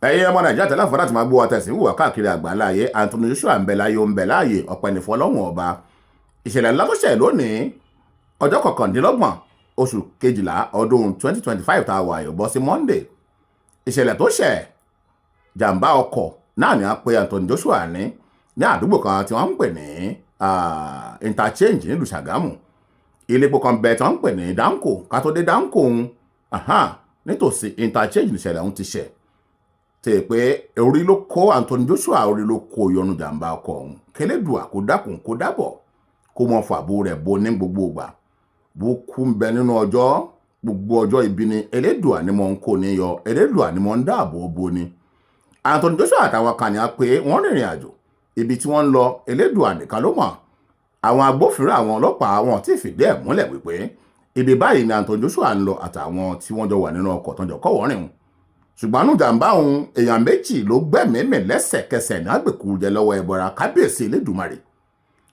Ẹ̀yin ọmọ Nàìjíríà tẹ́lẹ̀ fọ́nà tí máa gbọ́ àtẹ̀sí wùwà káàkiri àgbáńlá ayé, Anthony Joshua ń bẹ láyé, ó ń bẹ láàyè, ọpẹ́ ní fọ́lọ́hun ọba. Ìṣẹ̀lẹ̀ ńlá tó ṣẹ̀ lónìí, ọjọ́ 29 oṣù kejìlá ọdún 2025 tá a wà yóò bọ́ sí Monday. Ìṣẹ̀lẹ̀ tó ṣẹ̀, jàǹbá ọkọ̀ náà ni a pe Anthony Joshua ní àdúgbò kan tí wọ́n ń pè ní Interchange nílùú Ṣàgámù. Ilé epo kan bẹ tí wọ́n ń pè ní Danko. Ká tó dé Danko ń nítòsí Interchange níṣẹ̀lẹ̀ ọ̀hún ti ṣẹ̀ tẹ̀ pé orí ló kó Anthony Joshua, orí ló kó yọnu jàǹbá ọkọ̀ ọ̀hún. Kẹlẹ́dùà kó dákun, kó dábọ̀, kó mọ fàbó rẹ̀ bo ní gbogbo ìgbà. Bó kú ń bẹ nínú ọjọ́ gbogbo, ọjọ́ ibi ni Elédùà ni mo ń kó ní yọ, Elédùà ni mo ń dáàbò bo ni. Anthony Joshua àtàwọn kan ní a pé wọ́n rìnrìn àjò. Ibi tí wọ́n ń lọ, Elédùà nìkan ló mọ̀. Àwọn agbófinró, àwọn ọlọ́pàá, wọn ti fìdí ẹ̀ múlẹ̀ wípé ibi báyìí ni Anthony Joshua ń lọ àtàwọn tí wọ́n jọ wà nínú ọkọ̀ tó ń jọ kọ́wọ́ rìn. Ṣùgbọ́n nínú jàǹbá òun, èèyàn 2 ló gbẹ̀mímì lẹ́sẹ̀kẹsẹ̀ ní àgbèkú jẹ lọ́wọ́ ẹbọra. Kábíyèsí Elédùmarè,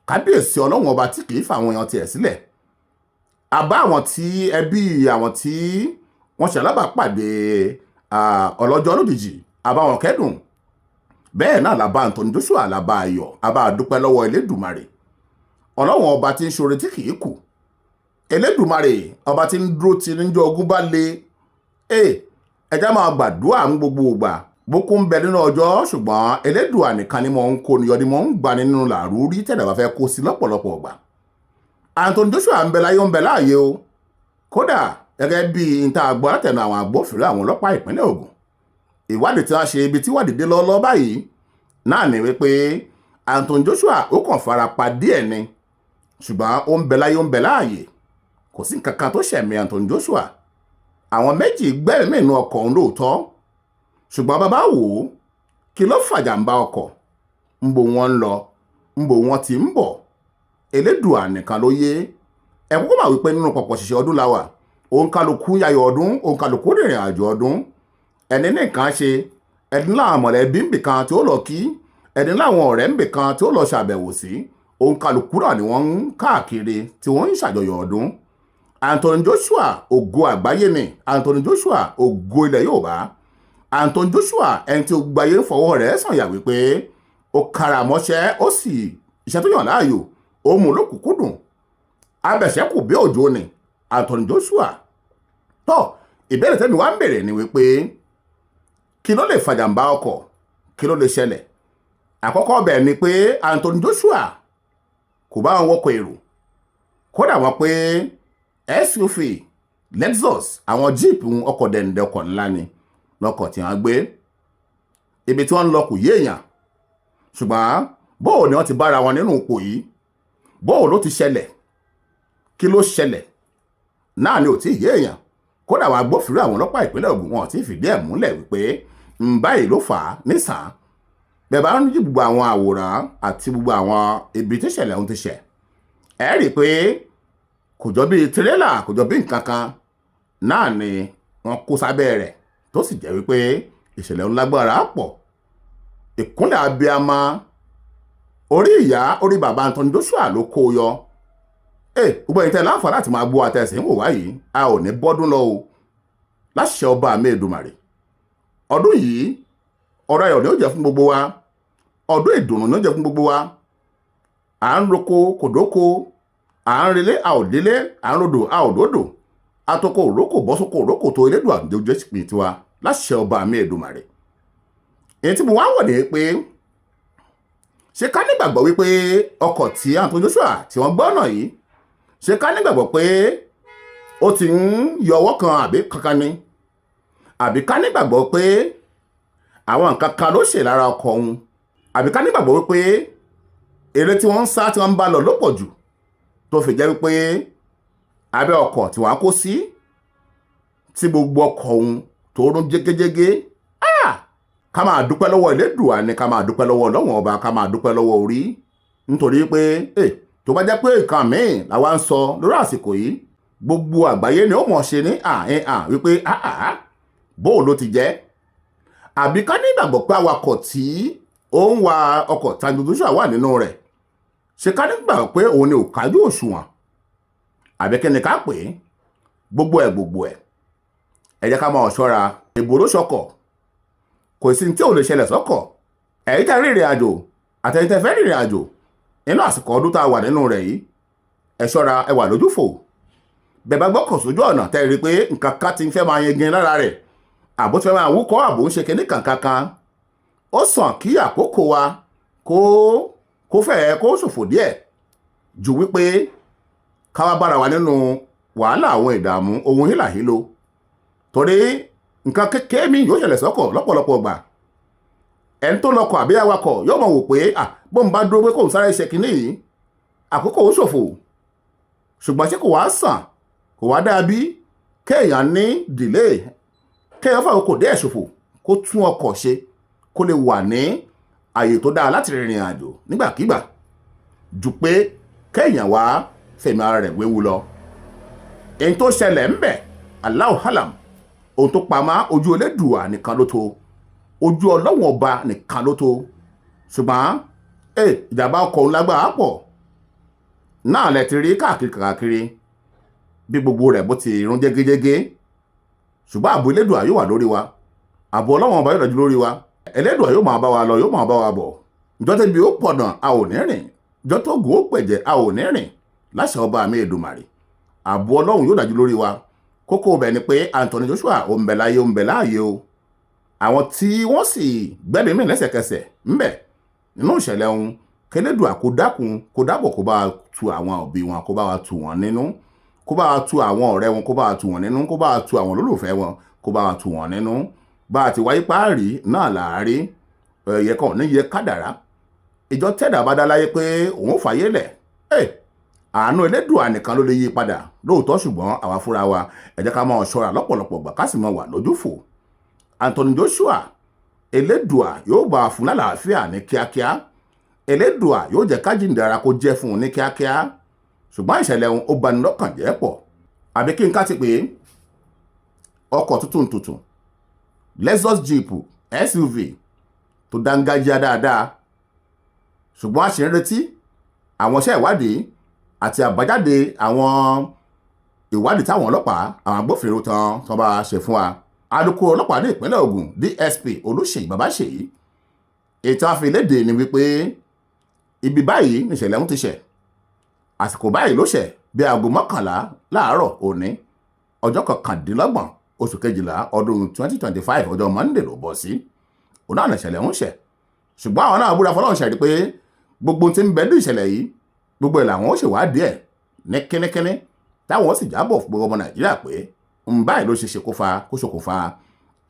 kábíyèsí Ọlọ́run ọba tí kì í fa àwọn èèyàn tiẹ̀ sílẹ̀. Àbá àwọn tí ẹbí àwọn tí wọ́n ṣe alábàápàdé ọlọ́jọ́ lójijì, àbá wọn kẹ́dùn. Bẹ́ẹ̀ náà làbá Anthony Joshua, làbá ayọ̀, àbá dúpẹ́ lọ́wọ́ Elédùmarè, Ọlọ́run ọba tí ń ṣoore tí kì í kù, Elédùmarè ọba tí ń dúró ti níjọ́ ogun bá le. Ẹja máa gbàdúrà ń gbogbo ìgbà. Bókú ń bẹ nínú ọjọ́, ṣùgbọ́n Elédùà nìkan ni mò ń kó ni yọ, ni mò ń gbà nínú làrú rí tẹ̀dá bá fẹ́ kó sí lọ́pọ̀lọpọ̀ ọgbà. Anthony Joshua ń bẹ láyé, ń bẹ láàyè o. Kódà gẹ́gẹ́ bí n ta gbọ́ látẹnu àwọn agbófinró, àwọn ọlọ́pàá ìpínlẹ̀ Ògùn, ìwádìí tí wọ́n ṣe, ibi tí ìwádìí dé lọ́ọ́lọ́ báyìí náà ni wípé Anthony Joshua ó kàn fara pa díẹ̀ ni, ṣùgbọ́n ó ń bẹ láyé, ó ń bẹ láàyè. Kò sí nǹkan kan tó ṣẹ̀mí Anthony Joshua. Àwọn 2 gbẹ́mìí nínú ọkọ̀ òun lóòótọ́, ṣùgbọ́n bàbá wò ó, kí ló fàjàǹbá ọkọ̀? Ń bo wọn ń lọ, ń bo wọn ti ń bọ̀, Elédùà nìkan ló yé. Ẹ kúkú mà wípé nínú pọ̀pọ̀ ṣiṣẹ́ ọdún la wà. Òǹkàlùkù yayọ̀ ọdún, òǹkàlùkù rìnrìn àjò ọdún. Ẹni ní nǹkan ṣe, ẹni láwọn mọ̀lẹ́bí ń bì kan tí ó lọ kí, ẹni láwọn ọ̀rẹ́ ń bì kan tí ó lọ ṣàbẹ̀wò sí. Òǹkàlùkù náà ni wọ́n ń káàkiri tí wọ́n ń ṣàjọyọ̀ ọdún. Anthony Joshua, ògo àgbáyé ni Anthony Joshua, ògo ilẹ̀ Yorùbá Anthony Joshua, ẹni tí ó gbayé fọwọ́ rẹ̀ sànyà wípé ó kára mọ́ṣẹ́, ó sì iṣẹ́ tó yàn láàyò, ó mú lókùnkúndùn, abẹ̀ṣẹ́kù bí òjò ni Anthony Joshua. Tó ìbéèrè tẹ́mi wá ń bèrè ni wípé, kí ló lè fàjàǹbá ọkọ̀? Kí ló lè ṣẹlẹ̀? Àkọ́kọ́ bẹ̀ ni pé Anthony Joshua kò bá wọn wọkọ̀ èrò. Kódà wọ́n pé SUV Lexus, àwọn jíìpù, ọkọ̀ dẹ̀ǹdẹ̀, ọkọ̀ ńlá ni lọkọ̀ tí wọ́n gbé. Ibi tí wọ́n ń lọ kò yé èèyàn, ṣùgbọ́n bóò ni wọ́n ti bára wọn nínú ipò yìí? Bóò ló ti ṣẹlẹ̀? Kí ló ṣẹlẹ̀ náà ni ò tí ì yé èèyàn. Kódà àwọn agbófinró, àwọn ọlọ́pàá ìpínlẹ̀ Ògùn, wọn ò tí ì fìdí ẹ̀ múlẹ̀ wípé ń báyìí ló fà á nísàn. Bẹ́ẹ̀ bá ń rí gbogbo àwọn àwòrán àti gbogbo àwọn ibi tí ìṣẹ̀lẹ̀ ọ̀hún ti ṣẹ̀, ẹ rí i pé kò jọ bíi tirẹ́là, kò jọ bí nǹkan kan náà ni wọ́n kó sábẹ́ rẹ̀, tó sì jẹ́ wípé ìṣẹ̀lẹ̀ ọ̀hún lágbára pọ̀. Ìkúnlẹ̀ abiyamọ, orí ìyá, orí bàbá Anthony Joshua ló kó o yọ. Ẹ gbogbo ẹ̀yin tẹ́ láǹfààní láti máa gbọ́ àtẹ̀sí ń wò wá yìí, a ò ní bọ́dún lọ o, láṣẹ ọba mi Èdùmàrè. Ọdún yìí, ọ̀rọ̀ ayọ̀ ni ó jẹ́ fún gbogbo wa, ọdún ìdùnnú ni ó jẹ́ fún gbogbo wa. À ń roko kò dóko, à ń relé a ò délé, à ń rodò a ò dódò, atoko òrókò bọ́sókò òrókò tó. Elédùn àjọjọ́ ìpín tiwa láṣẹ ọba mi Èdùmàrè. Èyí tí mo wá wọ̀ ní pé, ṣé ká nígbàgbọ́ wípé ọkọ̀ tí Anthony Joshua tí wọ́n gbọ́ ọ̀nà yìí, ṣé ká nígbàgbọ́ pé ó ti ń yọ ọwọ́ kan àbí kankan ni, àbí ká nígbàgbọ́ pé àwọn nǹkan kan ló ṣe lára ọkọ̀ òun, àbí ká nígbàgbọ́ wípé eré tí wọ́n ń sá, tí wọ́n ń bá lọ ló pọ̀ jù, tó fi jẹ́ wípé abẹ́ ọkọ̀ tí wọ́n á kó sí, tí gbogbo ọkọ̀ òun tó rún jégéjégé? Ká máa dúpẹ́ lọ́wọ́ Elédùà ni, ká máa dúpẹ́ lọ́wọ́ Ọlọ́run ọba, ká máa dúpẹ́ lọ́wọ́ orí, nítorí pé tó bá jẹ́ pé nǹkan míì làwa ń sọ lórí àsìkò yìí, gbogbo àgbáyé ni ó mọ̀ ṣe ní àhín à wípé àhà, bóò ló ti jẹ́? Àbí ká nígbàgbọ́ pé awakọ̀ tí ó ń wa ọkọ̀ Anthony Joshua wà nínú rẹ̀, ṣé ká nígbàgbọ́ pé òun ni ò kájú òṣùwọ̀n, àbí kí ni ká pè é? Gbogbo ẹ̀ gbogbo ẹ̀, ẹ jẹ́ ká máa ṣọ́ra. Èbó ló ṣọkọ̀. Kò sí tí ò lè ṣẹlẹ̀ sọ́kọ̀. Ẹ̀yin tẹ́ rìnrìn àjò àtẹ̀yin tẹ́ fẹ́ rìnrìn àjò nínú àsìkò ọdún tá a wà nínú rẹ̀ yìí, ẹ ṣọ́ra, ẹ wà lójúfò. Bẹ́ẹ̀ bá gbọ́kọ̀ sójú ọ̀nà, tẹ́ rí i pé nǹkan kan ti ń fẹ́ máa yẹgin lára rẹ̀, àbó ti fẹ́ máa wúkọ́, àbó ń ṣe kinní kankan, ó sàn kí àkókò wa kó fẹ́ẹ́ kó ṣòfò díẹ̀ ju wípé ká wá bára wa nínú wàhálà, àwọn ìdààmú, ohun hílàhílo, torí nǹkan kékeré mi yóò ṣẹlẹ̀ sọ́kọ̀ lọ́pọ̀lọpọ̀ gbà. Ẹni tó lọkọ̀ àbí awakọ̀ yóò mọ̀ wò pé bóun bá dúró pé kóun sáré ṣe kinní yìí, àkókò ó ṣòfò. Ṣùgbọ́n ṣé kò wá sàn, kò wá dáa bí kéèyàn ní delay, kéèyàn fàkókò díẹ̀ ṣòfò, kó tún ọkọ̀ ṣe, kó lè wà ní àyè tó dáa láti rìnrìn àjò nígbàkigbà, ju pé kéèyàn wá fẹ̀mí ara rẹ̀ wéwu lọ? Èyí tó ṣẹlẹ̀ ń bẹ̀, Allahu alam. Ohun tó pamọ́, ojú Elédùà nìkan ló tó, ojú Ọlọ́wọ̀n Ọba nìkan ló tó. Ṣùgbọ́n ìjàmbá ọkọ̀ ń lágbára pọ̀ náà lẹ ti rí káàkiri káàkiri bí gbogbo rẹ̀ bó ti rún jégéjégé. Ṣùgbọ́n ààbò Elédùà yóò wà lórí wa, ààbò Ọlọ́wọ̀n Ọba yóò dájú lórí wa. Elédùà yóò máa bá wa lọ, yóò máa bá wa bọ̀. Ìjọ tẹ́bi ó pọ̀nà, a ò ní rìn. Ìjọ tó gùn ó pẹ̀jẹ̀, a ò ní rìn, láṣẹ Ọba mi Èdùmàrè. Ààbò Ọlọ́run yóò dájú lórí wa. Kókó ibẹ̀ ni pé Anthony Joshua ò ń bẹ láyé, ó ń bẹ láàyè o. Àwọn tí wọ́n sì gbẹ́mìí mì lẹ́sẹ̀kẹsẹ̀ ńbẹ̀ nínú ìṣẹ̀lẹ̀ ọ̀hún, kẹlẹ́dùà kó dákun, kó dábọ̀, kó bá tu àwọn òbí wọn, kó bá wa tu wọn nínú, kó bá wa tu àwọn ọ̀rẹ́ wọn, kó bá wa tu wọn nínú, kó bá wa tu àwọn olólùfẹ́ wọn, kó bá wa tu wọn nínú. Bá a ti wáyé páàrí náà làárí ẹ̀yẹ kan ní yẹ kádàrá. Ìjọ tẹ́dà bá dá láyé pé òun fàyè lẹ̀, àánú Elédùà nìkan ló lè yí padà lóòótọ́. Ṣùgbọ́n àwa fúnra wa, ẹ jẹ́ ká máa ṣọ́ra lọ́pọ̀lọpọ̀ gbà, ká sì máa wà lójúfò. Anthony Joshua, Elédùà yóò bá a fún lálàáfíà ní kíákíá. Elédùà yóò jẹ́ kájíǹde ara kó jẹ́ fún un ní kíákíá. Ṣùgbọ́n ìṣẹ̀lẹ̀ ọ̀hún, ó bani lọ́kàn jẹ́ pọ̀. Àbí kí n ká ti pè é, ọkọ̀ tuntun tuntun, Lexus Jeep SUV tó dángájíá dáadáa. Ṣùgbọ́n a ṣì ń retí àwọn iṣẹ́ ìwádìí àti àbájáde àwọn ìwádìí táwọn ọlọ́pàá, àwọn agbófinró tán tán bá ṣe fún wa. Alukoro ọlọ́pàá ní ìpínlẹ̀ Ògùn, DSP Olúṣèyí Babáṣèyí, ètò àfilédè ni wípé ibi báyìí níṣẹ̀lẹ̀ ń ti ṣẹ̀, àsìkò báyìí ló ṣẹ̀, bí aago 11 láàárọ̀ òní, ọjọ́ 29 oṣù kejìlá ọdún 2025, ọjọ́ Monday ló bọ́ sí, òun náà níṣẹ̀lẹ̀ ń ṣẹ̀. Ṣùgbọ́n àwọn náà búra fọlọ́run ṣẹ̀rí pé gbogbo tí ń bẹ ní ìṣẹ̀lẹ̀ yìí, gbogbo ẹ̀ làwọn ó ṣèwádìí ẹ̀ ní kínníkínní, táwọn sì jábọ̀ fún gbogbo ọmọ Nàìjíríà pé ń báyìí ló ṣe ṣe kó fa kó ṣokùnfà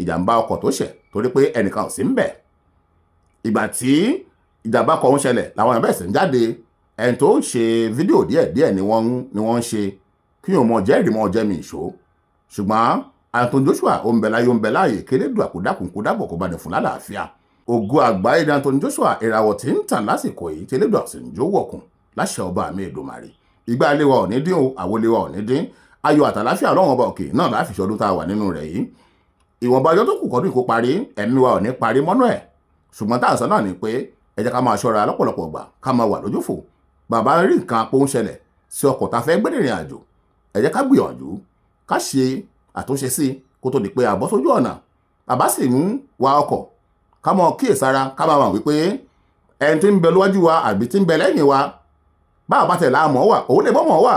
ìjàmbá ọkọ̀ tó ṣẹ̀, torí pé ẹnìkan ò sí ń bẹ̀. Ìgbà tí ìjàmbá ọkọ̀ ń ṣẹlẹ̀ làwọn èèyàn bẹ̀rẹ̀ sí ń jáde. Ẹni tó ń ṣe fídíò díẹ̀ díẹ̀ ni wọ́n ń ṣe kí òun mọ jẹ́rìí mọ jẹ́ mi ìṣó. Ṣùgbọ́n Anthony Joshua, ó ń bẹ láyé, ó ń bẹ láàyè. Kélédùà kó dákun, kó dábọ̀, kó bá ní fún lálàáfíà. Ògo àgbáyé ní Anthony Joshua, ìràwọ̀ tí ń tàn lásìkò yìí, tí Elédùà sì ń jó wọ̀kùn láṣẹ Ọba mi Èdùmàrè. Ìgbà ilé wa ò ní dín o, àwo ilé wa ò ní dín. Ayọ̀ àtàláfíà Ọlọ́run Ọba òkè náà láfi ṣọdún tá a wà nínú rẹ̀ yìí. Ìwọ̀nba ọjọ́ tó kù kọ́dún kó parí, ẹ̀mí wa ò ní parí mọ́nú ẹ̀. Ṣùgbọ́n tá à ń sọ náà ni pé ẹ jẹ́ ká máa ṣọ́ra lọ́pọ̀lọpọ̀ gbà, ká máa wà lójúfò. Bàbá rí nǹkan apó ń ṣẹlẹ̀ sí ọkọ̀ tá a fẹ́ gbé rìnrìn àjò, ẹ jẹ́ ká gbìyànjú ká ṣe àtúnṣe sí kó tó di pé a bọ́ sójú ọ̀nà. Bàbá sì ń wa ọkọ̀, ká mọ kíyèsára, ká máa mọ̀ wípé ẹni tí ń bẹ lọ́wájú wa àbí tí ń bẹ lẹ́yìn wa, báwa bá tẹ̀ láàmọ́ wà, òun lè bọ́ mọ̀ wà.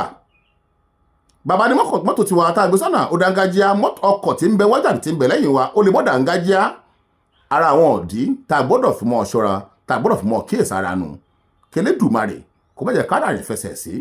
Bàbá ní mọ́tò tiwa tá a gbé sọ́nà ó dángájíá, ọkọ̀ tí ń bẹ wájú àti tí ń bẹ lẹ́yìn wa, ó lè mọ́ dángájíá. Ara àwọn ọ̀dí tá a gbọ́dọ̀ fi mọ́ ṣọ́ra, tá a gbọ́dọ̀ fi mọ́ kíyèsára nù. Kélédùmarè kó má jẹ́ ká rìn fẹsẹ̀ sí.